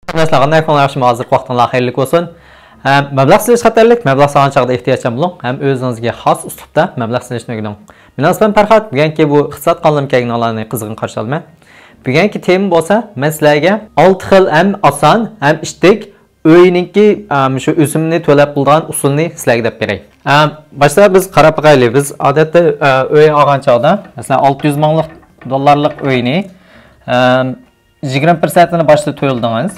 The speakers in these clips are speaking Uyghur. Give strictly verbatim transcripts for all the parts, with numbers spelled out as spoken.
قېرىنداشلار، قانداق ئەھۋالىڭلار؟ ياخشىمۇ؟ ھازىرقى ۋاقتىڭلار خەيرلىك بولسۇن. ھەم مەبلەغ سېلىش خەتەرلىك، مەبلەغ سالغان چاغدا ئېھتىياتچان بولۇڭ ھەم ئۆزىڭىزگە خاس ئۇسلۇبتا مەبلەغ سېلىشنى ئۆگىنىڭ. مېنىڭ ئىسمىم پەرھات. بۈگۈنكى بۇ ئىقتىساد قانىلىمغا كەلگىنىڭلارنى قىزغىن قارشى ئالىمەن. بۈگۈنكى تېما بولسا، مەن سىلەرگە ئالتە خىل ھەم ئاسان ھەم ئىتتىك ئۆينىڭكى، ئە، مۇشۇ ئۆسۈمىنى تۆلەپ بولىدىغان ئۇسۇلنى سىلەرگە دەپ بېرەي. ئە، باشتا بىز قاراپ باقايلى. بىز ئادەتتە، ئە، ئۆي ئالغان چاغدا، مەسىلەن، ئالتە يۈز مىڭلىق، دوللارلىق ئۆينى، ئە، يىگىرمە پىرسەنتىنى باشتا تۆلىدىڭىز.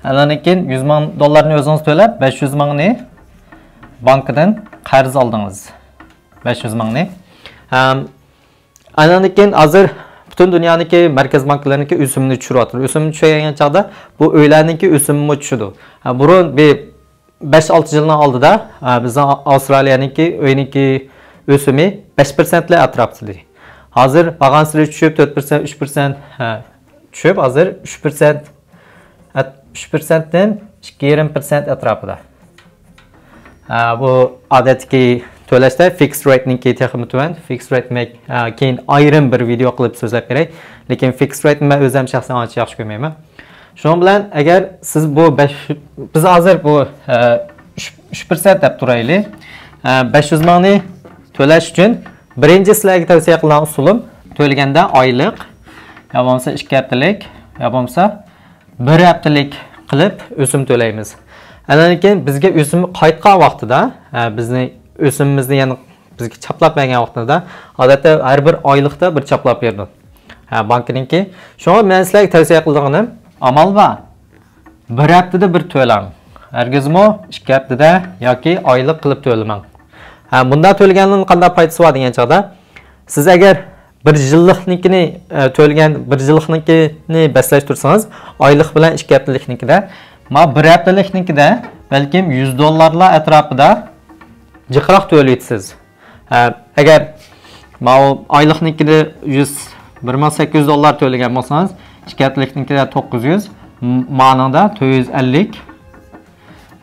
ئاندىن كېيىن يۈز مىڭ دوللارنى ئۆزىڭىز تۆلەپ، بەش يۈز مىڭنى بانكىدىن قەرز ئالدىڭىز. بەش يۈز مىڭنى. ئەم، ئاندىن كېيىن ھازىر پۈتۈن دۇنيانىڭكى مەركەز بانكىلىرىنىڭكى ئۆسۈمىنى چۈشۈرۈۋاتىدۇ. ئۆسۈمنى چۈشۈرگەن چاغدا بۇ ئۆيلەرنىڭكى ئۆسۈمىمۇ چۈشىدۇ. ھە، بۇرۇن بىر بەش-ئالتە يىلنىڭ ئالدىدا، ھە، بىزنىڭ ئاۋسترالىيەنىڭكى ئۆينىڭكى ئۆسۈمى بەش پىرسەنتلەر ئەتراپىدا ئىدى. ھازىر بارغانسېرى چۈشۈپ، تۆت پىرسەنت، ئۈچ پىرسەنت، ھە، چۈشۈپ، ھازىر ئۈچ پىرسەنت، ئۈچ پىرسەنتتىن ئىككى يېرىم پىرسەنت ئەتراپىدا. ھە، بۇ ئادەتتىكى تۆلەشتە فىكس رېيتنىڭكى تېخىمۇ تۆۋەن. فىكس رېيت دېمەك، ھە، كېيىن ئايرىم بىر ۋىدېئو قىلىپ سۆزلەپ بېرەي. لېكىن فىكس رېيتنى مەن ئۆزۈم شەخسەن ئانچە ياخشى كۆرمەيمەن. شۇنىڭ بىلەن ئەگەر سىز بۇ بەش، بىز ھازىر بۇ، ئە، ئۈچ، ئۈچ پىرسەنت دەپ تۇرايلى. ئە، بەش يۈز مىڭنى تۆلەش ئۈچۈن بىرىنچى سىلەرگە تەۋسىيە قىلغان ئۇسۇلۇم، تۆلىگەندە ئايلىق، يا بولمىسا ئىككى ھەپتىلىك، يا بولمىسا بىر ھەپتىلىك قىلىپ ئۆسۈم تۆلەيمىز. ئاندىن كېيىن بىزگە ئۆسۈم قايتقان ۋاقتىدا، ئە، بىزنى ئۆسۈمىمىزنى يەنە بىزگە چاپلاپ بەرگەن ۋاقتىدا، ئادەتتە ھەر بىر ئايلىقتا بىر چاپلاپ بېرىدۇ. ھە، بانكىنىڭكى. شۇڭا مەن سىلەرگە تەۋسىيە قىلىدىغىنىم، ئامال بار. بىر ھەپتىدە بىر تۆلەڭ. ھەرگىزمۇ ئىككى ھەپتىدە ياكى ئايلىق قىلىپ تۆلىمەڭ. ھە، بۇنداق تۆلىگەننىڭ قانداق پايدىسى بار دېگەن چاغدا، سىز ئەگەر بىر يىللىقنىڭكىنى، ئە، تۆلىگەن، بىر يىللىقنىڭكىنى بەسلەشتۈرسىڭىز، ئايلىق بىلەن ئىككى ھەپتىلىكنىڭكىدە، ما بىر ھەپتىلىكنىڭكىدە بەلكىم يۈز دوللارلار ئەتراپىدا جىقراق تۆلىيسىز. ھە، ئەگەر ماۋۇ ئايلىقنىڭكىدە يۈز، بىر مىڭ سەككىز يۈز دوللار تۆلىگەن بولسىڭىز، ئىككى ھەپتىلىكنىڭكىدە توققۇز يۈز، م-، مانىڭدا تۆت يۈز ئەللىك.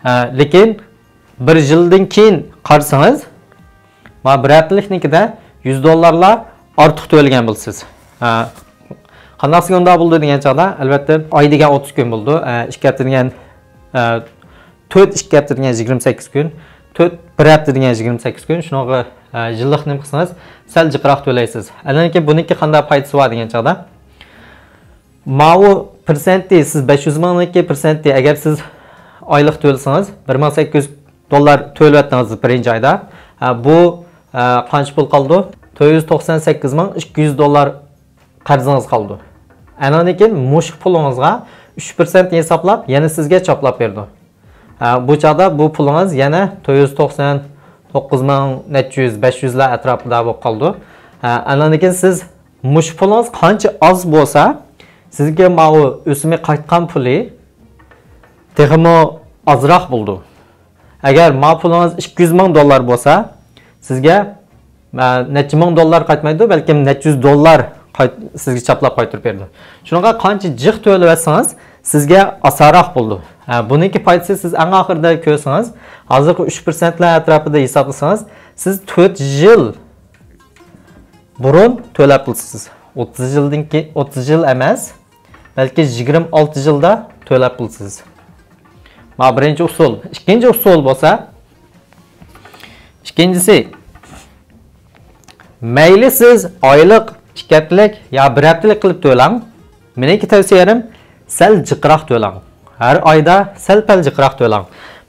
ھە، لېكىن بىر يىلدىن كېيىن قارىسىڭىز، ما بىر ھەپتىلىكنىڭكىدە يۈز دوللارلار ئارتۇق تۆلىگەن بولىسىز. ھە، قانداق سېگۇندا بولىدۇ دېگەن چاغدا، ئەلۋەتتە، ئاي دېگەن ئوتتۇز كۈن بولىدۇ. ئە، ئىككى ھەپتە دېگەن، ئە، تۆت ئىككى ھەپتە دېگەن يىگىرمە سەككىز كۈن، تۆت بىر ھەپتە دېگەن يىگىرمە سەككىز كۈن. شۇنىڭغا، ئە، يىللىق نېمە قىلسىڭىز، سەل جىقراق تۆلەيسىز. ئەنەنكى بۇنىڭكى قانداق پايدىسى بار دېگەن چاغدا، ماۋۇ پىرسەنتى، سىز بەش يۈز مىڭنىڭكى پىرسەنتى، ئەگەر سىز ئايلىق تۆلىسىڭىز، بىر مىڭ سەككىز يۈز دوللار تۆلىۋەتتىڭىز بىرىنچى ئايدا. ھە، بۇ، ھە، قانچە پۇل قالىدۇ؟ تۆت يۈز توقسان سەككىز مىڭ ئىككى يۈز دوللار قەرزىڭىز قالىدۇ. ئاندىن كېيىن مۇشۇ پۇلىڭىزغا ئۈچ پىرسەنت ھېسابلاپ، يەنە سىزگە چاپلاپ بېرىدۇ. ھە، بۇ چاغدا بۇ پۇلىڭىز يەنە تۆت يۈز توقسان توققۇز مىڭ نەچچە يۈز، بەش يۈزلەر ئەتراپىدا بولۇپ قالىدۇ. ھە، ئاندىن كېيىن سىز مۇشۇ پۇلىڭىز قانچە ئاز بولسا، سىزگە ماۋۇ ئۆسۈمى قايتقان پۇلى تېخىمۇ ئازراق بولىدۇ. ئەگەر ما پۇلىڭىز ئىككى يۈز مىڭ دوللار بولسا، سىزگە، ئە، نەچچە مىڭ دوللار قايتمايدۇ، بەلكىم نەچچە يۈز دوللار قايت-، سىزگە چاپلاپ قايتۇرۇپ بېرىدۇ. شۇنىڭغا قانچە جىق تۆلىۋەتسىڭىز، سىزگە ئاسانراق بولىدۇ. ئە، بۇنىڭكى پايدىسى سىز ئەڭ ئاخىرىدا كۆرسىڭىز، ھازىرقى ئۈچ پىرسەنتلەر ئەتراپىدا ھېسابلىسىڭىز، سىز تۆت يىل بۇرۇن تۆلەپ بولىسىز. ئوتتۇز يىلدىن كېيىن، ئوتتۇز يىل ئەمەس، بەلكى يىگىرمە ئالتە يىلدا تۆلەپ بولىسىز. مانا بىرىنچى ئۇسۇل. ئىككىنچى ئۇسۇل بولسا، ئىككىنچىسى، مەيلى سىز ئايلىق، ئىككى ھەپتىلىك يا بىر ھەپتىلىك قىلىپ تۆلەڭ. مېنىڭكى تەۋسىيەم، سەل جىقراق تۆلەڭ. ھەر ئايدا سەل-پەل جىقراق تۆلەڭ.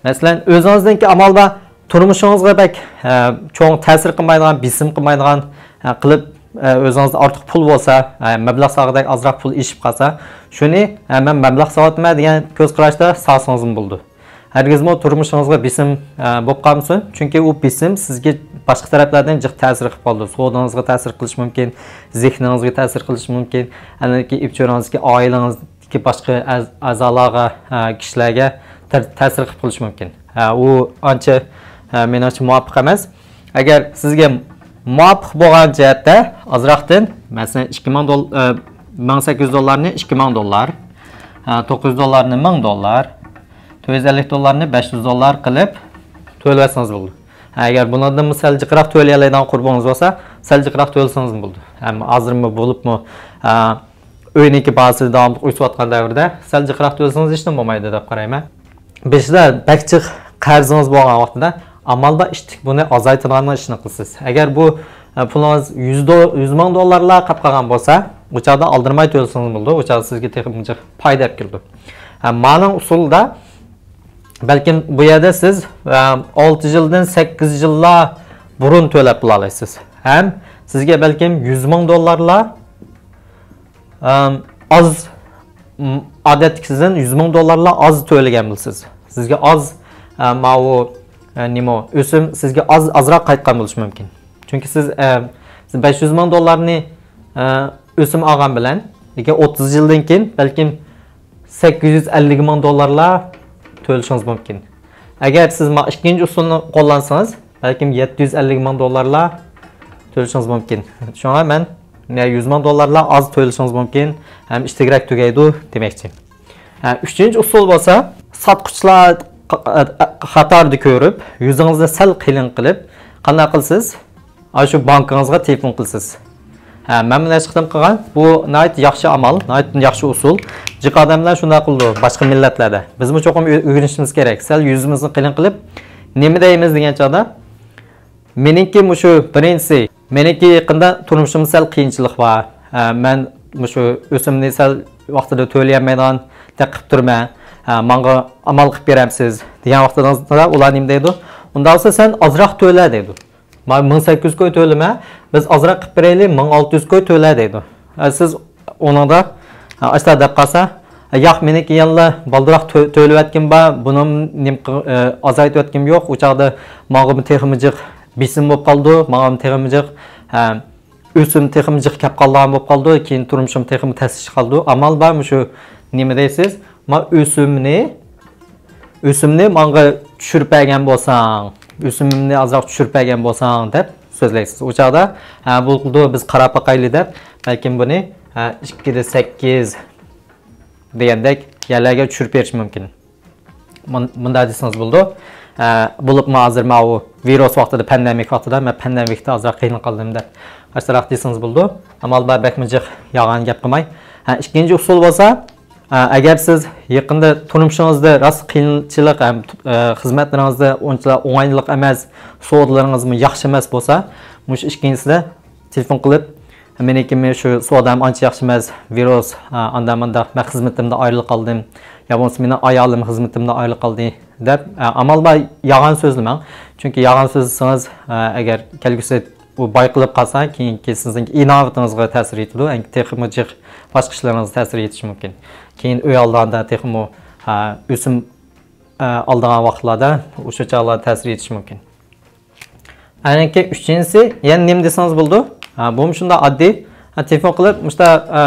مەسىلەن، ئۆزىڭىزنىڭكى ئامال بار، تۇرمۇشىڭىزغا بەك، ئە، چوڭ تەسىر قىلمايدىغان، بېسىم قىلمايدىغان، ئە، قىلىپ، ئە، ئۆزىڭىزدە ئارتۇق پۇل بولسا، ئە، مەبلەغ سالغۇدەك ئازراق پۇل ئېشىپ قالسا، شۇنى، ئە، مەن مەبلەغ سالىۋاتىمەن دېگەن كۆز قاراشتا سالسىڭىزمۇ بولىدۇ. ھەرگىزمۇ تۇرمۇشىڭىزغا بېسىم، ئە، بولۇپ قالمىسۇن، چۈنكى ئۇ بېسىم سىزگە باشقا تەرەپلەردىن جىق تەسىر قىلىپ قالىدۇ. سودىڭىزغا تەسىر قىلىشى مۇمكىن، زېھنىڭىزگە تەسىر قىلىشى مۇمكىن، ئەنەكى ئىپچۆرىڭىزدىكى ئائىلىڭىز باشقا ئەز-، ئەزالارغا، ھە، كىشىلەرگە تە-، تەسىر قىلىپ قېلىشى مۇمكىن. ھە، ئۇ ئانچە، ھە، مېنىڭچە مۇۋاپىق ئەمەس. ئەگەر سىزگە مۇۋاپىق بولغان جەھەتتە ئازراقتىن، مەسىلەن، ئىككى مىڭ دول-، ئە، مىڭ سەككىز يۈز دوللارنى ئىككى مىڭ دوللار، ھە، توققۇز يۈز دوللارنى مىڭ دوللار، تۆت يۈز ئەللىك دوللارنى بەش يۈز دوللار قىلىپ تۆلىۋەتسىڭىز بولىدۇ. ھە، ئەگەر بۇنىڭدىنمۇ سەل جىقراق تۆلىيەلەيدىغان قۇربىڭىز بولسا، سەل جىقراق تۆلىسىڭىزمۇ بولىدۇ. ھەم ھازىرمۇ بولۇپمۇ، ئە، ئۆينىڭكى باھاسى داۋاملىق ئۆسۈۋاتقان دەۋردە سەل جىقراق تۆلىسىڭىز ھېچنېمە بولمايدۇ دەپ قارايمەن. بېشىدا بەك جىق قەرزىڭىز بولغان ۋاقتىدا ئامال بار ئىتتىك بۇنى ئازايتىدىغان ئىشنى قىلىسىز. ئەگەر بۇ، ئە، پۇلىڭىز يۈز دو-، يۈز مىڭ دوللارلار قاپ قالغان بولسا، ئۇ چاغدا ئالدىرىماي تۆلىسىڭىز بولىدۇ. ئۇ چاغدا سىزگە تېخىمۇ جىق پايدا ئەپ كېلىدۇ. ھە، مانىڭ ئۇسۇلىدا بەلكىم بۇ يەردە سىز، ئە، ئالتە يىلدىن سەككىز يىللار بۇرۇن تۆلەپ بولالايسىز. ھەم سىزگە بەلكىم يۈز مىڭ دوللارلار، ئەم، ئاز، م، ئادەتتىكىسىدىن يۈز مىڭ دوللارلار ئاز تۆلىگەن بولىسىز. سىزگە ئاز، ئە، ماۋۇ، ئە، نېمە، ئۆسۈم سىزگە ئاز، ئازراق قايتقان بولۇشى مۇمكىن. چۈنكى سىز، ئە، سىز بەش يۈز مىڭ دوللارنى، ئە، ئۆسۈم ئالغان بىلەن، لېكىن ئوتتۇز يىلدىن كېيىن بەلكىم سەككىز يۈز ئەللىك مىڭ دوللارلار تۆلىشىڭىز مۇمكىن. ئەگەر سىز ما ئىككىنچى ئۇسۇلنى قوللانسىڭىز، بەلكىم يەتتە يۈز ئەللىك مىڭ دوللارلار تۆلىشىڭىز مۇمكىن. شۇڭا مەن، يە، يۈز مىڭ دوللارلار ئاز تۆلىشىڭىز مۇمكىن ھەم ئىتتىكرەك تۈگەيدۇ دېمەكچى. ھە، ئۈچىنچى ئۇسۇل بولسا، ساتقۇچىلار قا-، قا-، قاتارىدا كۆرۈپ، يۈزىڭىزنى سەل قېلىن قىلىپ، قانداق قىلىسىز؟ ئاشۇ بانكىڭىزغا تېلېفون قىلىسىز. ھە، مەن بۇنى ھەر قېتىم قىلغان. بۇ ناھايىتى ياخشى ئامال، ناھايىتى ياخشى ئۇسۇل. جىق ئادەملەر شۇنداق قىلىدۇ، باشقا مىللەتلەردە. بىزمۇ چوقۇم ئۆ-، ئۆگىنىشىمىز كېرەك. سەل يۈزىمىزنى قېلىن قىلىپ، نېمە دەيمىز دېگەن چاغدا، مېنىڭكى مۇشۇ بىرىنچىسى، مېنىڭكى يېقىندا تۇرمۇشۇمدا سەل قىيىنچىلىق بار. ھە، مەن مۇشۇ ئۆسۈمنى سەل ۋاقتىدا تۆلىيەلمەيدىغان قىلىپ تۇرمەن. ھە، ماڭا ئامال قىلىپ بېرەمسىز؟ دېگەن ۋاقتىدا ئۇلار نېمە دەيدۇ؟ ئۇنداق بولسا سەن ئازراق تۆلە دەيدۇ. ماڭا مىڭ سەككىز يۈز كوي تۆلىمە، بىز ئازراق قىلىپ بېرەيلى، مىڭ ئالتە يۈز كوي تۆلە دەيدۇ. ھە، سىز ئۇنىڭدا، ھە، ئاشۇنداق دەپ قالسا، ھە، ياق، مېنىڭكى يەنىلا بالدۇرراق تۆ-، تۆلىۋەتكىنىم بار، بۇنىمۇ نېمە قىل-، ئە، ئازايتىۋەتكىنىم يوق. ئۇ چاغدا ماڭىمۇ تېخىمۇ جىق بېسىم بولۇپ قالىدۇ، ماڭىمۇ تېخىمۇ جىق، ھە، ئۆسۈم تېخىمۇ جىق كەپ قالىدىغان بولۇپ قالىدۇ، كېيىن تۇرمۇشۇم تېخىمۇ تەسلىشىپ قالىدۇ. ئامال بار، مۇشۇ نېمە دەيسىز؟ ما ئۆسۈمنى، ئۆسۈمنى ماڭا چۈشۈرۈپ بەرگەن بولساڭ، ئۆسۈمۈمنى ئازراق چۈشۈرۈپ بەرگەن بولساڭ دەپ سۆزلەيسىز. ئۇ چاغدا، ھە، بولىدۇ، بىز قاراپ باقايلى دەپ، بەلكىم بۇنى، ھە، ئىككىدە سەككىز دېگەندەك يەرلەرگە چۈشۈرۈپ بېرىشى مۇمكىن. مۇن-، مۇنداق دېسىڭىز بولىدۇ. ئە، بولۇپمۇ ھازىر ماۋۇ ۋىرۇس ۋاقتىدا، پاندېمىك ۋاقتىدا، مەن پاندېمىكتا ئازراق قىينىلىپ قالدىم دەپ، ئاشۇنداق دېسىڭىز بولىدۇ. ئامال بار، بەكمۇ جىق يالغان گەپ قىلماي. ھە، ئىككىنچى ئۇسۇل بولسا، ئە، ئەگەر سىز يېقىندا تۇرمۇشىڭىزدا راست قىيىنچىلىق ھەم، ئە، خىزمەتلىرىڭىزدا ئۇنچىلا ئوڭايلىق ئەمەس، سودىلىرىڭىزمۇ ياخشى ئەمەس بولسا، مۇشۇ ئىككىنچىسىدە تېلېفون قىلىپ، مېنىڭكىمۇ شۇ سودام ئانچە ياخشى ئەمەس، ۋىرۇس، ئا، ئاندا ماندا، مەن خىزمىتىمدىن ئايرىلىپ قالدىم. يا بولمىسا مېنىڭ ئايالىم خىزمىتىمدىن ئايرىلىپ قالدى دەپ، ئا، ئامال بار يالغان سۆزلىمەڭ. چۈنكى يالغان سۆزلىسىڭىز، ئا، ئەگەر كەلگۈسى ئۇ بايقىلىپ قالسا، كېيىنكى سىزنىڭ ئىناۋىتىڭىزغا تەسىر يېتىدۇ. ئەڭ تېخىمۇ جىق باشقا ئىشلىرىڭىزغا تەسىر يېتىشى مۇمكىن. كېيىن ئۆي ئالغاندا تېخىمۇ، ئا، ئۆسۈم، ئا، ئالىدىغان ۋاقىتلاردا ئۇشۇ چاغلاردا تەسىر يېتىشى مۇمكىن. ئاندىن كېيىن ئۈچىنچىسى، يەنە نېمە دېسىڭىز بولىدۇ؟ ھە، بۇمۇ شۇنداق ئاددىي. ھە، تېلېفون قىلىپ، مۇشتا، ئە،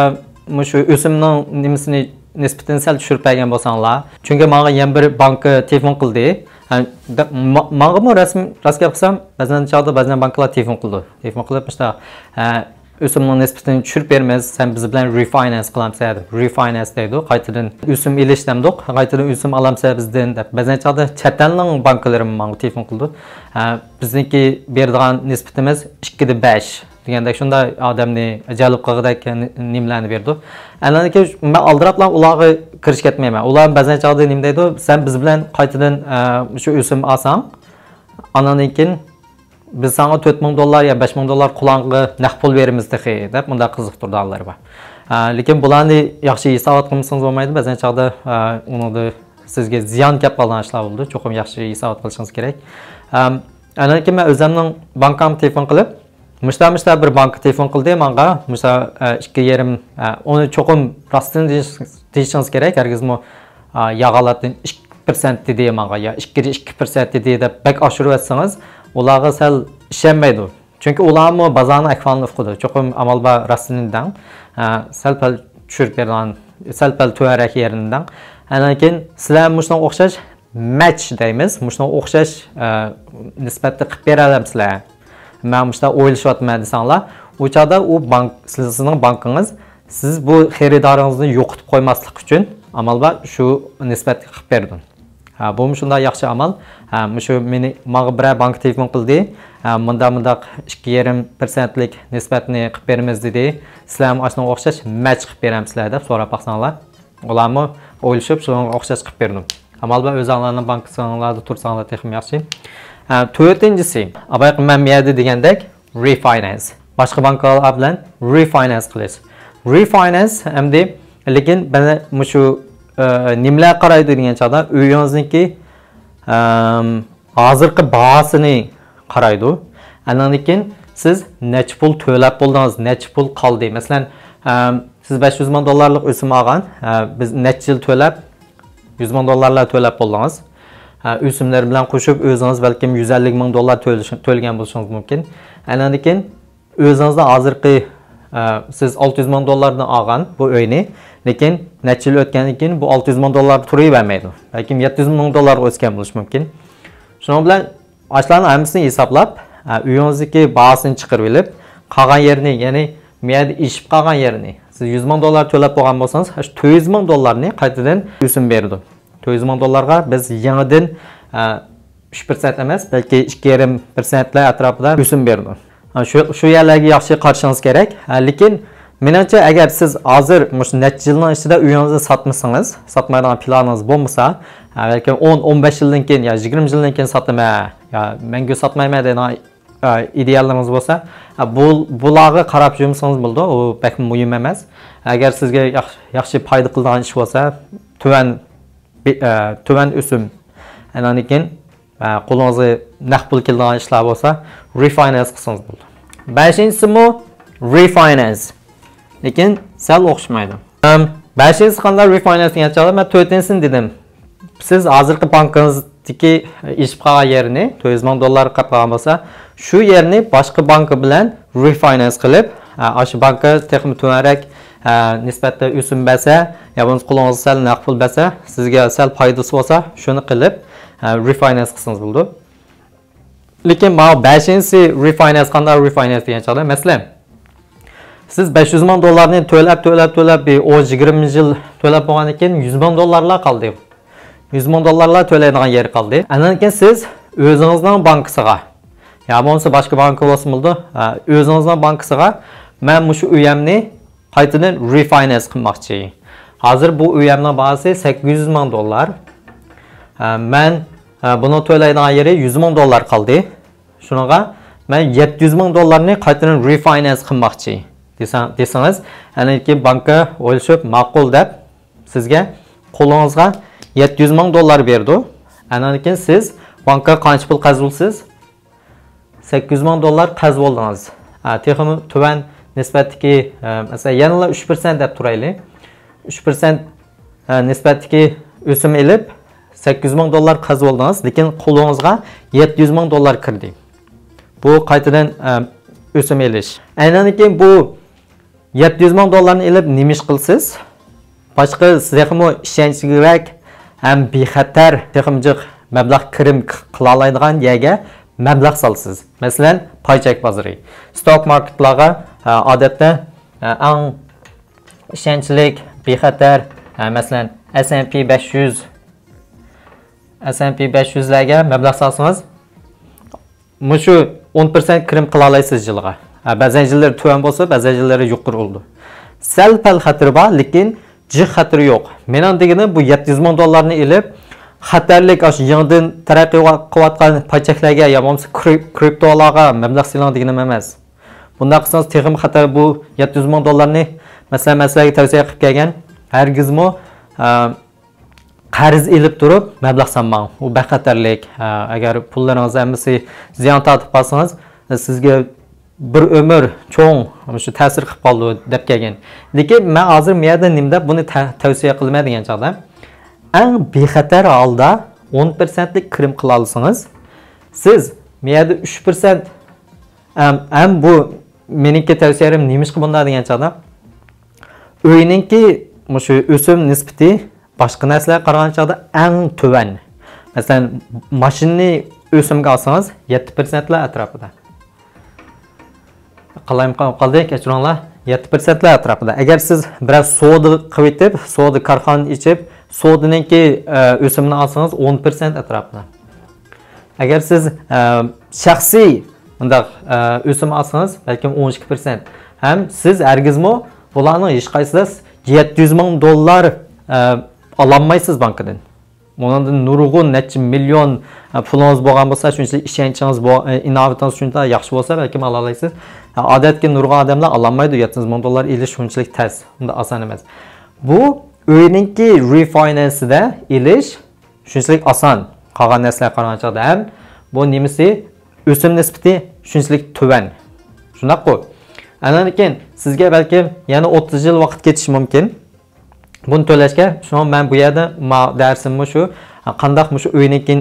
مۇشۇ ئۆسۈمنىڭ نېمىسىنى، نىسبىتىنى سەل چۈشۈرۈپ بەرگەن بولساڭلار. چۈنكى ماڭا يەنە بىر بانكا تېلېفون قىلدى. ھە، دە-، ما-، ماڭىمۇ رەسمىي، راست گەپ قىلسام، بەزەن چاغدا بەزەن بانكىلار تېلېفون قىلىدۇ. تېلېفون قىلىپ، مۇشتا، ھە، ئۆسۈمنىڭ نىسبىتىنى چۈشۈرۈپ بېرىمىز، سەن بىز بىلەن رېفاينانس قىلامسەن دەپ، رېفاينانس دەيدۇ، قايتىدىن ئۆسۈم ئېلىش دەمدۇق، قايتىدىن ئۆسۈم ئالامسەن بىزدىن دەپ. بەزەن چاغدا چەت ئەلنىڭ بانكىلىرىمۇ ماڭا تېلېفون قىلىدۇ. ھە، بىزنىڭكى بېرىدىغان نىسبىتىمىز ئىككىدە بەش دېگەندەك، شۇنداق ئادەمنى جەلپ قىلغۇدەك نېمىلەرنى بېرىدۇ. ئاندىن كېيىن مەن ئالدىراپلا ئۇلارغا كىرىشىپ كەتمەيمەن. ئۇلار بەزەن چاغدا نېمە دەيدۇ، سەن بىز بىلەن قايتىدىن، ئە، شۇ ئۆسۈم ئالساڭ، ئاندىن كېيىن بىز ساڭا تۆت مىڭ دوللار يا بەش مىڭ دوللار قولۇڭغا نەق پۇل بېرىمىز تېخى دەپ مۇنداق قىزىقتۇرىدىغانلىرى بار. ئە، لېكىن بۇلارنى ياخشى ھېسابات قىلمىسىڭىز بولمايدۇ. بەزەن چاغدا، ئە، ئۇنىڭدا سىزگە زىيان كەپ قالىدىغان ئىشلار بولىدۇ. چوقۇم ياخشى ھېسابات قىلىشىڭىز كېرەك. ئەم، ئاندىن كېيىن مەن ئۆزۈمنىڭ بانكامغا تېلېفون قىلىپ، مۇشتا، مۇشتا بىر بانكا تېلېفون قىلدى ماڭا. مۇشتا، ئە، ئىككى يېرىم، ئە، ئۇنى چوقۇم راستىنى دېيىش-، دېيىشىڭىز كېرەك. ھەرگىزمۇ، ئە، يالغانلاردىن ئىككى پىرسەنت دېدى ماڭا يا ئىككىدە ئىككى پىرسەنت دېدى دەپ بەك ئاشۇرۇۋەتسىڭىز، ئۇلارغا سەل ئىشەنمەيدۇ. چۈنكى ئۇلارمۇ بازارنىڭ ئەھۋالىنى ئۇقىدۇ. چوقۇم ئامال بار راستىنى دەڭ. ئە، سەل پەل چۈشۈرۈپ بېرىدىغان، سەل پەل تۆۋەنرەك يېرىنى دەڭ. ئاندىن كېيىن سىلەر مۇشۇنىڭغا ئوخشاش مەچ دەيمىز. مۇشۇنىڭغا ئوخشاش، ئە، نىسبەتتە قىلىپ بېرەلەمسىلەر؟ مەن مۇشۇنداق ئويلىشىۋاتىمەن دېسەڭلار، ئۇ چاغدا ئۇ بانك، سىز، سىزنىڭ بانكىڭىز سىز بۇ خېرىدارىڭىزنى يوقىتىپ قويماسلىق ئۈچۈن ئامال بار شۇ نىسبەتتە قىلىپ بېرىدۇ. ھە، بۇمۇ شۇنداق ياخشى ئامال. ھە، مۇشۇ مېنى، ماڭا بىرەر بانكا تېلېفون قىلدى. ھە، مۇنداق، مۇنداق ئىككى يېرىم پىرسەنتلىك نىسبەتنى قىلىپ بېرىمىز دېدى. سىلەرمۇ ئاشۇنىڭغا ئوخشاش مەچ قىلىپ بېرەمسىلەر دەپ سوراپ باقساڭلار. ئۇلارمۇ ئويلىشىپ، شۇنىڭغا ئوخشاش قىلىپ بېرىدۇ. ئامال بار، ئۆزۈڭلارنىڭ بانكىسىڭلاردا تۇرساڭلار تېخىمۇ ياخشى. ھە، تۆتىنچىسى، ئاۋاي، مەن مۇ يەردە دېگەندەك، رېفاينانس. باشقا بانكىلار بىلەن رېفاينانس قىلىش. رېفاينانس ئەمدى، لېكىن مانا مۇشۇ، ئە، نېمىلەر قارايدۇ دېگەن چاغدا، ئۆيىڭىزنىڭكى، ئەم، ھازىرقى باھاسىنى قارايدۇ. ئاندىن كېيىن سىز نەچچە پۇل تۆلەپ بولدىڭىز، نەچچە پۇل قالدى. مەسىلەن، ئەم، سىز بەش يۈز مىڭ دوللارلىق ئۆسۈم ئالغان، ئە، بىز نەچچە يىل تۆلەپ، يۈز مىڭ دوللارلار تۆلەپ بولدىڭىز. ئە، ئۆسۈملەر بىلەن قوشۇپ ئۆزىڭىز بەلكىم يۈز ئەللىك مىڭ دوللار تۆلىش-، تۆلىگەن بولۇشىڭىز مۇمكىن. ئاندىن كېيىن ئۆزىڭىزنىڭ ھازىرقى، ئە، سىز ئالتە يۈز مىڭ دوللاردىن ئالغان بۇ ئۆينى، لېكىن نەچچە يىل ئۆتكەندىن كېيىن بۇ ئالتە يۈز مىڭ دوللار تۇرۇۋەرمەيدۇ. بەلكىم يەتتە يۈز مىڭ دوللارغا ئۆسكەن بولۇشى مۇمكىن. شۇنىڭ بىلەن ئاشۇلارنىڭ ھەممىسىنى ھېسابلاپ، ئە، ئۆيىڭىزدىكى باھاسىنى چىقىرىۋېلىپ، قالغان يېرىنى، يەنى مۇ يەردە ئېشىپ قالغان يېرىنى، سىز يۈز مىڭ دوللار تۆلەپ بولغان بولسىڭىز، ئاشۇ تۆت يۈز مىڭ دوللارنى قايتىدىن ئۆسۈم بېرىدۇ. تۆت يۈز مىڭ دوللارغا بىز يېڭىدىن، ئە، ئۈچ پىرسەنت ئەمەس، بەلكى ئىككى يېرىم پىرسەنتلەر ئەتراپىدا ئۆسۈم بېرىدۇ. ھە، شۇ، شۇ يەرلەرگە ياخشى قارىشىڭىز كېرەك. ھە، لېكىن مېنىڭچە، ئەگەر سىز ھازىر مۇشۇ نەچچە يىلنىڭ ئىچىدە ئۆيىڭىزنى ساتمىسىڭىز، ساتمايدىغان پىلانىڭىز بولمىسا، ھە، بەلكىم ئون، ئون بەش يىلدىن كېيىن يا يىگىرمە يىلدىن كېيىن ساتىمەن، يا مەڭگۈ ساتمايمەن دەيدىغان، ھە، ئىدىيەلىرىڭىز بولسا، ھە، بۇ، بۇلارغا قاراپ يۈرمىسىڭىز بولىدۇ، ئۇ بەكمۇ مۇھىم ئەمەس. ئەگەر سىزگە ياخ-، ياخشى پايدا قىلىدىغان ئىش بولسا، تۆۋەن بى-، ئە، تۆۋەن ئۆسۈم، ئاندىن كېيىن، ئە، قولىڭىزغا نەق پۇل كېلىدىغان ئىشلار بولسا، رېفاينانس قىلسىڭىز بولىدۇ. بەشىنچىسىمۇ رېفاينانس، لېكىن سەل ئوخشىمايدۇ. ئەم، بەشىنچىسى قانداق رېفاينانس دېگەن چاغدا مەن تۆتىنچىسىنى دېدىم. سىز ھازىرقى بانكىڭىزدىكى ئېشىپ قالغان يېرىنى، تۆت يۈز مىڭ دوللار قاپلىغان بولسا، شۇ يەرنى باشقا بانكا بىلەن رېفاينانس قىلىپ، ئە، ئاشۇ بانكا تېخىمۇ تۆۋەنرەك، ئە، نىسبەتتە ئۆسۈم بەرسە، يا بولمىسا قولىڭىزغا سەل نەق پۇل بەرسە، سىزگە سەل پايدىسى بولسا، شۇنى قىلىپ، ئە، رېفاينانس قىلسىڭىز بولىدۇ. لېكىن ماۋۇ بەشىنچىسى رېفاينانس، قانداق رېفاينانس دېگەن چاغدا، مەسىلەن، سىز بەش يۈز مىڭ دوللارنى تۆلەپ، تۆلەپ، تۆلەپ، بىر ئون، يىگىرمە يىل تۆلەپ بولغاندىن كېيىن يۈز مىڭ دوللارلا قالدى. يۈز مىڭ دوللارلا تۆلەيدىغان يېرى قالدى. ئاندىن كېيىن سىز ئۆزىڭىزنىڭ بانكىسىغا، يا بولمىسا باشقا بانكا بولسا بولىدۇ، ئە، ئۆزىڭىزنىڭ بانكىسىغا، مەن مۇشۇ ئۆيەمنى قايتىدىن رېفاينانس قىلماقچى. ھازىر بۇ ئۆيەمنىڭ باھاسى سەككىز يۈز مىڭ دوللار. ئە، مەن، ئە، بۇنىڭ تۆلەيدىغان يېرى يۈز مىڭ دوللار قالدى. شۇنىڭغا مەن يەتتە يۈز مىڭ دوللارنى قايتىدىن رېفاينانس قىلماقچى دېسەڭ-، دېسىڭىز، ئاندىن كېيىن بانكا ئويلىشىپ، ماقۇل دەپ، سىزگە قولىڭىزغا يەتتە يۈز مىڭ دوللار بېرىدۇ. ئاندىن كېيىن سىز بانكىغا قانچە پۇل قەرز بولىسىز؟ سەككىز يۈز مىڭ دوللار قەرز بولدىڭىز. ئا، تېخىمۇ تۆۋەن نىسبەتتىكى، ئە، مەسىلەن، يەنىلا ئۈچ پىرسەنت دەپ تۇرايلى. ئۈچ پىرسەنت، ئە، نىسبەتتىكى ئۆسۈم ئېلىپ، سەككىز يۈز مىڭ دوللار قەرز بولدىڭىز، لېكىن قولىڭىزغا يەتتە يۈز مىڭ دوللار كىردى. بۇ قايتىدىن، ئە، ئۆسۈم ئېلىش. ئاندىن كېيىن بۇ يەتتە يۈز مىڭ دوللارنى ئېلىپ نېمە ئىش قىلىسىز؟ باشقا تېخىمۇ ئىشەنچلىكرەك ھەم بىخەتەر، تېخىمۇ جىق مەبلەغ كىرىم ق-، قىلالايدىغان يەرگە مەبلەغ سالىسىز. مەسىلەن، پاي چەك بازىرى. ستوك ماركېتلارغا، ئە، ئادەتتە، ئە، ئەڭ ئىشەنچلىك، بىخەتەر، ئە، مەسىلەن، ئەس ئەند پى بەش يۈز، ئەس ئەند پى بەش يۈزلەرگە مەبلەغ سالسىڭىز، مۇشۇ ئون پىرسەنت كىرىم قىلالايسىز يىلىغا. ھە، بەزەن يىللىرى تۆۋەن بولسا، بەزەن يىللىرى يۇقىرى بولىدۇ. سەل پەل خەتىرى بار، لېكىن جىق خەتىرى يوق. مېنىڭ دېگىنىم، بۇ يەتتە يۈز مىڭ دوللارنى ئېلىپ، خەتەرلىك ئاشۇ يېڭىدىن تەرەققىي قىلىۋاتقان پاي چەكلەرگە يا بولمىسا كرىپ-، كرىپتولارغا مەبلەغ سېلىڭ دېگىنىم ئەمەس. بۇنداق قىلسىڭىز تېخىمۇ خەتەر. بۇ يەتتە يۈز مىڭ دوللارنى، مەسىلەن، مەن سىلەرگە تەۋسىيە قىلىپ كەلگەن، ھەرگىزمۇ، ئە، قەرز ئېلىپ تۇرۇپ مەبلەغ سالماڭ. ئۇ بەك خەتەرلىك. ئە، ئەگەر پۇللىرىڭىز ھەممىسى زىيان تارتىپ قالسىڭىز، سىزگە بىر ئۆمۈر چوڭ مۇشۇ تەسىر قىلىپ قالىدۇ دەپ كەلگەن. لېكىن مەن ھازىر مۇ يەردە نېمە دەپ بۇنى تە-، تەۋسىيە قىلىمەن دېگەن چاغدا، ئەڭ بىخەتەر ھالدا ئون پىرسەنتلىك كىرىم قىلالىسىڭىز، سىز مۇ يەردە ئۈچ پىرسەنت، ئەم، ئەم بۇ مېنىڭكى تەۋسىيەم نېمىشقا بۇنداق دېگەن چاغدا، ئۆينىڭكى مۇشۇ ئۆسۈم نىسبىتى باشقا نەرسىلەرگە قارىغان چاغدا ئەڭ تۆۋەن. مەسىلەن، ماشىنىنى ئۆسۈمگە ئالسىڭىز، يەتتە پىرسەنتلەر ئەتراپىدا. قالايمىقان بولۇپ قالدى، كەچۈرۈڭلار. يەتتە پىرسەنتلەر ئەتراپىدا. ئەگەر سىز بىرەر سودا قىلىۋېتىپ، سودا كارخانا ئېچىپ، سودىنىڭكى ئۆسۈمىنى ئالسىڭىز، ئون پىرسەنت ئەتراپىدا. ئەگەر سىز شەخسىي مۇنداق ئۆسۈم ئالسىڭىز، بەلكىم ئون ئىككى پىرسەنت. ھەم سىز ھەرگىزمۇ بۇلارنىڭ ھېچقايسىدا يەتتە يۈز مىڭ دوللار ئالالمايسىز بانكىدىن. ئۇنىڭدىن نۇرغۇن نەچچە مىليون پۇلىڭىز بولغان بولسا، شۇنچىلىك ئىشەنچىڭىز، ئىناۋىتىڭىز شۇنچە ياخشى بولسا، بەلكىم ئالالايسىز. ئادەتتىكى نۇرغۇن ئادەملەر ئالالمايدۇ، يەتتە يۈز مىڭ دوللار ئېلىش شۇنچىلىك تەس، ئۇنداق ئاسان ئەمەس. بۇ ئۆينىڭكى رېفاينانسىدا ئېلىش شۇنچىلىك ئاسان، قالغان نەرسىلەرگە قارىغان چاغدا. ھەم بۇ نېمىسى، ئۆسۈم نىسبىتى شۇنچىلىك تۆۋەن. شۇنداققۇ؟ ئاندىن كېيىن سىزگە بەلكىم يەنە ئوتتۇز يىل ۋاقىت كېتىشى مۇمكىن بۇنى تۆلەشكە. شۇڭا مەن بۇ يەردە ما-، دەرسىم مۇشۇ، قانداق مۇشۇ ئۆينىڭكى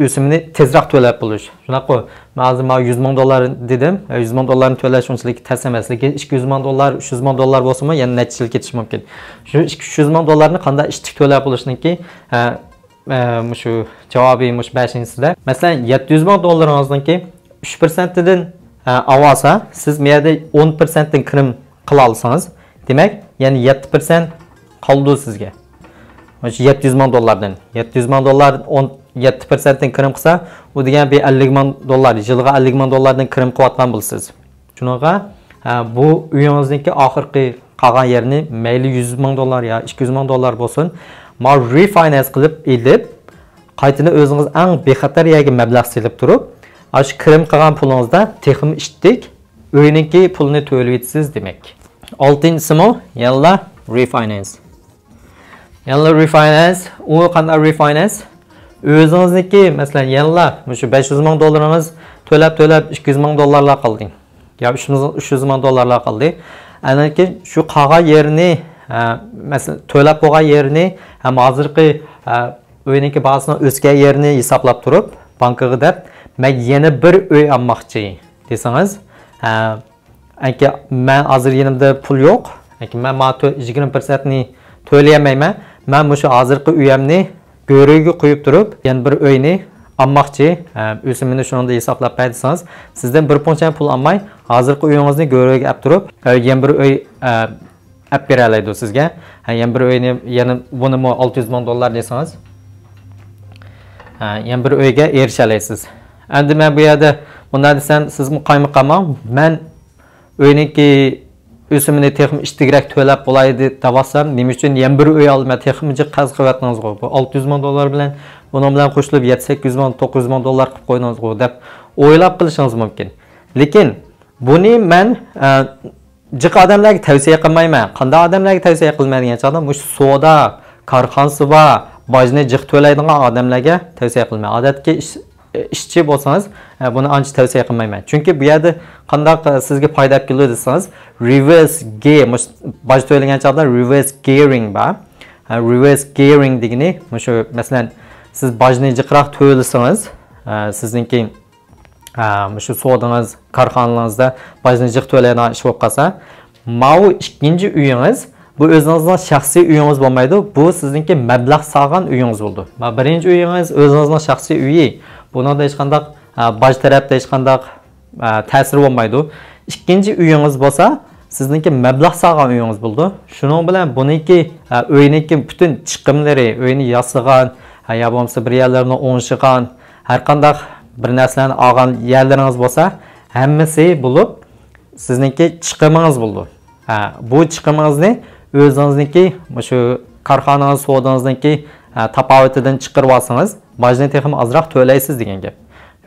ئۆسۈمىنى تېزرەك تۆلەپ بولۇش. شۇنداققۇ؟ مەن ھازىر ما يۈز مىڭ دوللار دېدىم. يۈز مىڭ دوللارنى تۆلەش ئۇنچىلىك تەس ئەمەس. لېكىن ئىككى يۈز مىڭ دوللار، ئۈچ يۈز مىڭ دوللار بولسىمۇ يەنە نەچچە يىل كېتىشى مۇمكىن. شۇ ئىككى، ئۈچ يۈز مىڭ دوللارنى قانداق ئىتتىك تۆلەپ بولۇشنىڭكى، ئە، ئە، مۇشۇ جاۋابى مۇشۇ بەشىنچىسىدە. مەسىلەن، يەتتە يۈز مىڭ دوللىرىڭىزنىڭكى ئۈچ پىرسەنتىدىن، ئە، ئاۋالسا، سىز مۇ يەردە ئون پىرسەنتتىن كىرىم قىلالىسىڭىز، دېمەك، يەنە يەتتە پىرسەنت قالىدۇ سىزگە. مۇشۇ يەتتە يۈز مىڭ دوللاردىن. يەتتە يۈز مىڭ دوللار ئون، يەتتە پىرسەنتتىن كىرىم قىلسا، ئۇ دېگەن بىر ئەللىك مىڭ دوللار، يىلىغا ئەللىك مىڭ دوللاردىن كىرىم قىلىۋاتقان بولىسىز. شۇنىڭغا، ھە، بۇ ئۆيىڭىزنىڭكى ئاخىرقى قالغان يېرىنى مەيلى يۈز مىڭ دوللار يا ئىككى يۈز مىڭ دوللار بولسۇن، ما رېفاينانس قىلىپ ئېلىپ، قايتىدىن ئۆزىڭىز ئەڭ بىخەتەر يەرگە مەبلەغ سېلىپ تۇرۇپ، ئاشۇ كىرىم قىلغان پۇلىڭىزدا تېخىمۇ ئىتتىك ئۆينىڭكى پۇلىنى تۆلىۋېتىسىز دېمەك. ئالتىنچىسىمۇ يەنىلا رېفاينانس. يەنىلا رېفاينانس. ئۇ قانداق رېفاينانس؟ ئۆزىڭىزنىڭكى، مەسىلەن، يەنىلا مۇشۇ بەش يۈز مىڭ دوللىرىڭىز تۆلەپ، تۆلەپ، ئىككى يۈز مىڭ دوللارلار قالدى. يا ئۈچ يۈز، ئۈچ يۈز مىڭ دوللارلار قالدى. ئاندىن كېيىن شۇ قالغان يېرىنى، ئە، مەسىلەن، تۆلەپ بولغان يېرىنى ھەم ھازىرقى، ئە، ئۆينىڭكى باھاسىنىڭ ئۆسكەن يېرىنى ھېسابلاپ تۇرۇپ، بانكىغا دەپ، مەن يەنە بىر ئۆي ئالماقچى دېسىڭىز، ئە، ئەنكى مەن ھازىر يېنىمدا پۇل يوق. ئەنكى مەن ما تۆ-، يىگىرمە پىرسەنتنى تۆلىيەلمەيمەن. مەن مۇشۇ ھازىرقى ئۆيەمنى گۆرۈگە قويۇپ تۇرۇپ، يەنە بىر ئۆينى ئالماقچى. ھە، ئۆسۈمىنى شۇنىڭدا ھېسابلاپ بەر دېسىڭىز، سىزدىن بىر پونچە پۇل ئالماي، ھازىرقى ئۆيىڭىزنى گۆرۈگە ئەپ تۇرۇپ، ئە، يەنە بىر ئۆي، ئە، ئەپ بېرەلەيدۇ سىزگە. ھە، يەنە بىر ئۆينى، يەنە بۇنىمۇ ئالتە يۈز مىڭ دوللار دېسىڭىز، ھە، يەنە بىر ئۆيگە ئېرىشەلەيسىز. ئەمدى مەن بۇ يەردە مۇنداق دېسەم، سىزمۇ قايمۇقاماڭ، مەن ئۆينىڭكى ئۆسۈمىنى تېخىمۇ ئىتتىكرەك تۆلەپ بولاي دەۋاتسام، نېمە ئۈچۈن يەنە بىر ئۆي ئالىمەن، تېخىمۇ جىق قەرز قىلىۋەتتىڭىزغۇ؟ بۇ ئالتە يۈز مىڭ دوللار بىلەن بۇنىڭ بىلەن قوشۇلۇپ يەتتە، سەككىز يۈز مىڭ، توققۇز يۈز مىڭ دوللار قىلىپ قويدىڭىزغۇ دەپ ئويلاپ قېلىشىڭىز مۇمكىن. لېكىن بۇنى مەن، ئە، جىق ئادەملەرگە تەۋسىيە قىلمايمەن. قانداق ئادەملەرگە تەۋسىيە قىلىمەن دېگەن چاغدا، مۇشۇ سودا كارخانىسى بار، باجنى جىق تۆلەيدىغان ئادەملەرگە تەۋسىيە قىلىمەن. ئادەتتىكى ئىش-، ئىشچى بولسىڭىز، ئە، بۇنى ئانچە تەۋسىيە قىلمايمەن. چۈنكى بۇ يەردە قانداق، ئە، سىزگە پايدا ئەپ كېلىدۇ دېسىڭىز، رېۋېرس گېير، مۇشۇ باج تۆلىگەن چاغدا رېۋېرس گېيرىڭ بار. ئە، رېۋېرس گېيرىڭ دېگىنى مۇشۇ، مەسىلەن، سىز باجنى جىقراق تۆلىسىڭىز، ئە، سىزنىڭكى، ئە، مۇشۇ سودىڭىز، كارخانىڭىزدا باجنى جىق تۆلەيدىغان ئىش بولۇپ قالسا، ماۋۇ ئىككىنچى ئۆيىڭىز، بۇ ئۆزىڭىزنىڭ شەخسىي ئۆيىڭىز بولمايدۇ، بۇ سىزنىڭكى مەبلەغ سالغان ئۆيىڭىز بولىدۇ. ما بىرىنچى ئۆيىڭىز ئۆزىڭىزنىڭ شەخسىي ئۆيى، بۇنىڭدا ھېچقانداق، ئە، باج تەرەپتە ھېچقانداق، ئە، تەسىرى بولمايدۇ. ئىككىنچى ئۆيىڭىز بولسا، سىزنىڭكى مەبلەغ سالغان ئۆيىڭىز بولىدۇ. شۇنىڭ بىلەن بۇنىڭكى، ئە، ئۆينىڭكى پۈتۈن چىقىملىرى، ئۆينى ياسىغان، ئە، يا بولمىسا بىر يەرلىرىنى ئوڭشىغان، ھەر قانداق بىر نەرسىلەرنى ئالغان يەرلىرىڭىز بولسا، ھەممىسى بولۇپ سىزنىڭكى چىقىمىڭىز بولىدۇ. ھە، بۇ چىقىمىڭىزنى ئۆزىڭىزنىڭكى، مۇشۇ كارخانىڭىز، سودىڭىزنىڭكى، ھە، تاپاۋىتىدىن چىقىرىۋالسىڭىز، باجنى تېخىمۇ ئازراق تۆلەيسىز دېگەن گەپ.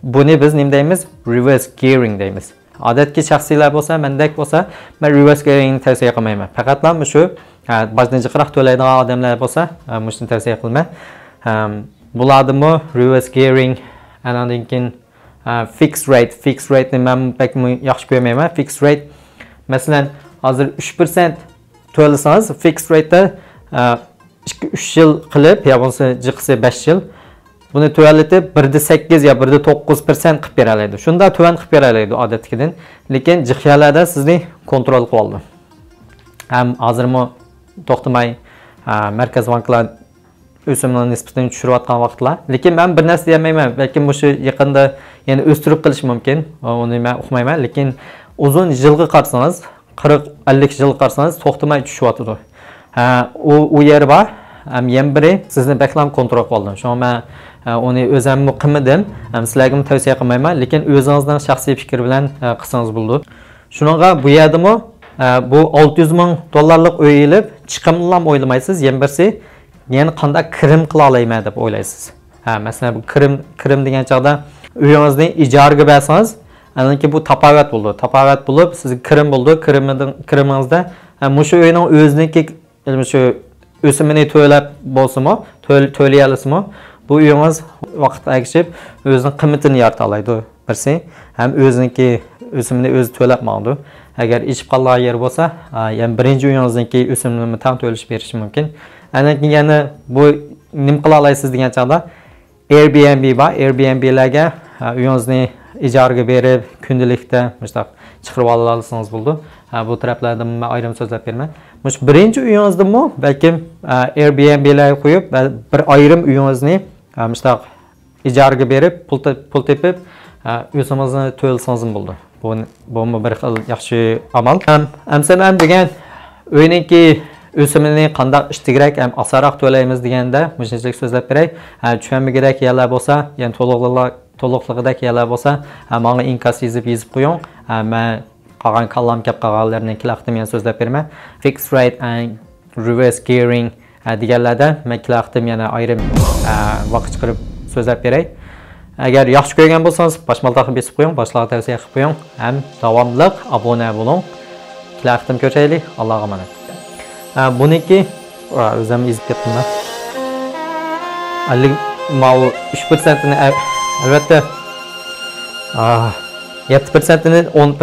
بۇنى بىز نېمە دەيمىز؟ رېۋېرس گېيرىڭ دەيمىز. ئادەتتىكى شەخسىيلەر بولسا، مەندەك بولسا، مەن رېۋېرس گېيرىڭنى تەۋسىيە قىلمايمەن. پەقەتلا مۇشۇ، ھە، باجنى جىقراق تۆلەيدىغان ئادەملەر بولسا، ھە، مۇشۇنى تەۋسىيە قىلىمەن. ھەم بۇلاردىمۇ رېۋېرس گېيرىڭ، ئاندىن كېيىن، ھە، فىكس رەيت. فىكس رەيتنى مەن بەكمۇ ياخشى كۆرمەيمەن. فىكس رەيت، مەسىلەن، ھازىر ئۈچ پىرسەنت تۆلىسىڭىز، فىكس رەيتتە، ئىككى، ئۈچ يىل قىلىپ، يا بولمىسا جىقىسى بەش يىل، بۇنى تۆۋەنلىتىپ، بىردە سەككىز يا بىردە توققۇز پىرسەنت قىلىپ بېرەلەيدۇ. شۇنداق تۆۋەن قىلىپ بېرەلەيدۇ ئادەتتىكىدىن. لېكىن جىق يەرلەردە سىزنى كونترول قىلىۋالىدۇ. ھەم ھازىرمۇ توختىماي، ئە، مەركەز بانكىلار ئۆسۈمنىڭ نىسبىتىنى چۈشۈرۈۋاتقان ۋاقىتلار. لېكىن مەن بىر نەرسە دېيەلمەيمەن. بەلكىم مۇشۇ يېقىندا يەنە ئۆستۈرۈپ قېلىشى مۇمكىن. ئۇنى مەن ئۇقمايمەن. لېكىن ئۇزۇن يىلغا قارىسىڭىز، قىرىق، ئەللىك يىلغا قارىسىڭىز، توختىماي چۈشۈۋاتىدۇ. ھە، ئۇ، ئۇ يېرى بار. ھەم يەنە بىرى سىزنى بەكلا كونترول قىلىۋالىدۇ. شۇڭا مەن ئە، ئۇنى ئۆزۈممۇ قىلمىدىم. ھەم سىلەرگىمۇ تەۋسىيە قىلمايمەن. لېكىن ئۆزىڭىزنىڭ شەخسىي پىكرى بىلەن ئە، قىلسىڭىز بولىدۇ. شۇنىڭغا بۇ يەردىمۇ ئە، بۇ ئالتە يۈز مىڭ دوللارلىق ئۆي ئېلىپ چىقىمنىلا ئويلىمايسىز. يەنە بىرسى، يەنە قانداق كىرىم قىلالايمەن دەپ ئويلايسىز. ھە، مەسىلەن، بۇ كىرىم، كىرىم دېگەن چاغدا ئۆيىڭىزنى ئىجارىگە بەرسىڭىز، ئاندىن كېيىن بۇ تاپاۋەت بولىدۇ. تاپاۋەت بولۇپ، سىزگە كىرىم بولىدۇ. كىرىمىدىن-، كىرىمىڭىزدا، ھە، مۇشۇ ئۆينىڭ ئۆزىنىڭكى، مۇشۇ ئۆسۈمىنى تۆلەپ بولسىمۇ، تۆل-، تۆلىيەلىسىمۇ، بۇ ئۆيىڭىز ۋاقىت ئەگىشىپ ئۆزىنىڭ قىممىتىنى يارىتالايدۇ. بىرسى، ھەم ئۆزىنىڭكى ئۆسۈمىنى ئۆزى تۆلەپ ماڭىدۇ. ئەگەر ئېچىپ قالغان يېرى بولسا، ئا، يەنە بىرىنچى ئۆيىڭىزنىڭكى ئۆسۈمىنىمۇ تەڭ تۆلىشى بېرىشى مۇمكىن. ئاندىن كېيىن يەنە بۇ نېمە قىلالايسىز دېگەن چاغدا، Airbnb بار. Airbnbلەرگە، ئا، ئۆيىڭىزنى ئىجارىگە بېرىپ، كۈندىلىكتە مۇشۇنداق چىقىرىۋالالىسىڭىز بولىدۇ. ئا، بۇ تەرەپلەردىن مەن ئايرىم سۆزلەپ بېرىمەن. مۇشۇ بىرىنچى ئۆيىڭىزدىمۇ بەلكىم، ئا، Airbnbلەرگە قويۇپ، بە-، بىر ئايرىم ئۆيىڭىزنى، ئا، مۇشۇنداق ئىجارىگە بېرىپ، پۇل تېپ-، پۇل تېپىپ، ئا، ئۆسۈمىڭىزنى تۆلىسىڭىزمۇ بولىدۇ. بۇ، بۇمۇ بىر خىل ياخشى ئامال. ھەم، ئەمسەن ھەم دېگەن ئۆينىڭكى ئۆسۈمىنى قانداق ئىشتىكرەك ھەم ئاسانراق تۆلەيمىز دېگەندە، مۇشۇنچىلىك سۆزلەپ بېرەي. ھە، چۈشەنمىگۈدەك يەرلەر بولسا، يەنى تولۇقلىغۇ-، تولۇقلىغۇدەك يەرلەر بولسا، ھە، ماڭا ئىنكاس يېزىپ، يېزىپ قويۇڭ. ھە، مەن قالغان كاللام كەپ قالغانلىرىنى كېلەختىم يەنە سۆزلەپ بېرىمەن. Fixed rate and reverse gearing، ھە، دېگەنلەردە مەن كېلەختىم يەنە ئايرىم، ھە، ۋاقىت چىقىرىپ سۆزلەپ بېرەي. ئەگەر ياخشى كۆرگەن بولسىڭىز، باشمالتاقنى بېسىپ قويۇڭ، باشقىلارغا تەۋسىيە قىلىپ قويۇڭ ھەم داۋاملىق ئابۇنە بولۇڭ. كېلەختىم كۆرۈشەيلى. ئاللاغا ئامانەت. ھە، بۇنىڭكى، ۋا، ئۆزۈم ئېزىپ كەتتىم. ئەللىك، ماۋۇ ئۈچ پىرسەنتىنى ئە-، ئەلۋەتتە، ئا، يەتتە پىرسەنتىنى ئون،